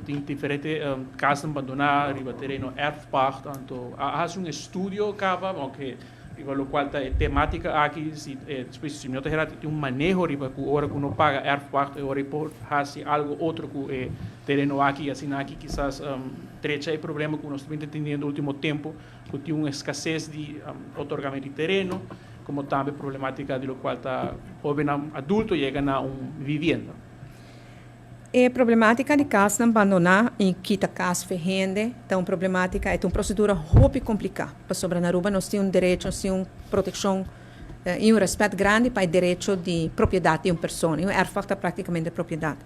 Tin diferente cas abandona riba tereno erfpacht, anto a haci un estudio caba, aunke riba locual ta e tematica aki, si si no ta tin un maneho riba cu ora cu no paga erfpacht e ora por haci algo otro cu e tereno aki, asina aki kisas drecha e problema cu nos ta teniendo ultimo tempo, cu tin un escasez di otorgamento di tereno, como tambe problematica di locual ta hoben adulto yega na un vivienda. E problematica di cas abandona y kita cas pa hende ta un problematica, e un procedura hopi complica. Pasobra na Aruba nos tin un derecho, nos tin un proteccion y un respet grandi pa e derecho di propiedad di un persona. Y un erfpacht ta practicamente propiedad.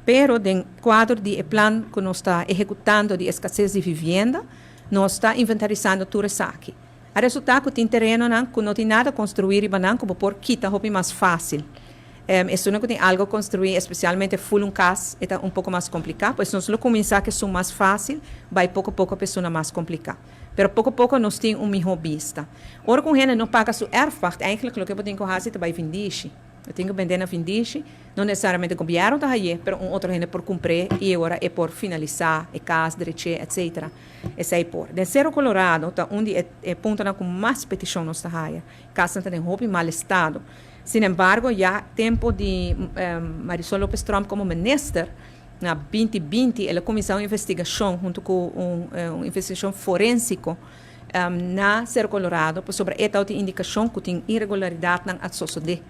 Pero den cuadro di plan cu nos ta ehecutando di escasez di vivienda, nos ta inventarisando tur esaki. E resultado cu tin terenonan cu no tin nada construi riba nan, cu por kita hopi mas facil. Esun cu tin algo construi, especialmente full un cas, ta un poco mas complica, pues nos lo cuminsa cu esun mas facil, bay poco poco pa esun mas complica. Pero poco poco nos tin un miho bista. Ora cu hende no paga su erfpacht, eigenlijk loke bo tin cu haci ta bay vindishi. Bo tin cu bende na vindishi, no necesariamente gobierno ta hay'e, pero un otro hende por cumpra y ora e por finalisa e cas, drecha, etc. Esey por. Den Sero Colorado, ta unda e punto cu mas peticion nos ta haya. Cas ta den hopi mal estado. Sin embargo, ya tempo di Marisol Lopez Tromp como minister, na 2020, el a cuminsa un investigacion hunto cu un investigacion forensico na Sero Colorado sobre e indicacion cu tin irregularidadnan a sucede.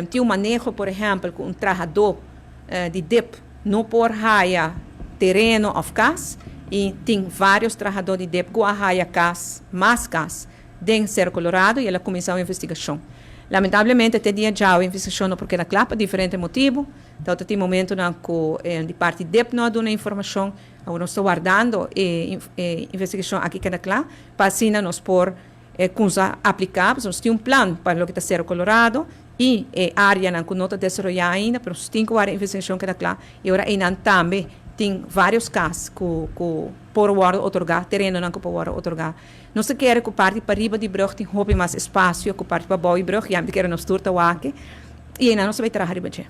Tin un maneho, por ehempel, cu un trahador di DIP no por haya tereno of cas y tin varios trahador di DIP cu haya cas, mas cas, den Sero Colorado y el a cuminsa un investigacion. Lamentablemente, te dia djawe e investigacion no por keda cla pa diferente motibo. Anto, tin momentonan cu di parti DIP no a duna informacion. Awor nos ta wardando e investigacion aki keda cla, pa asina nos por cuminsa aplica. Nos tin un plan pa loke ta Sero Colorado y e areanan cu no ta desaroya ainda, pero nos tin cu e investigacion keda cla. Y awor ey tambe tin varios cas cu por wordo otorga, terenonan cu por wordo otorga. Nos ta kere cu parti pariba di brug tin hopi mas espacio, cu parti pabou di brug, ya mi kier nos tur ta wak. Y ey nos ta bay traha riba dje.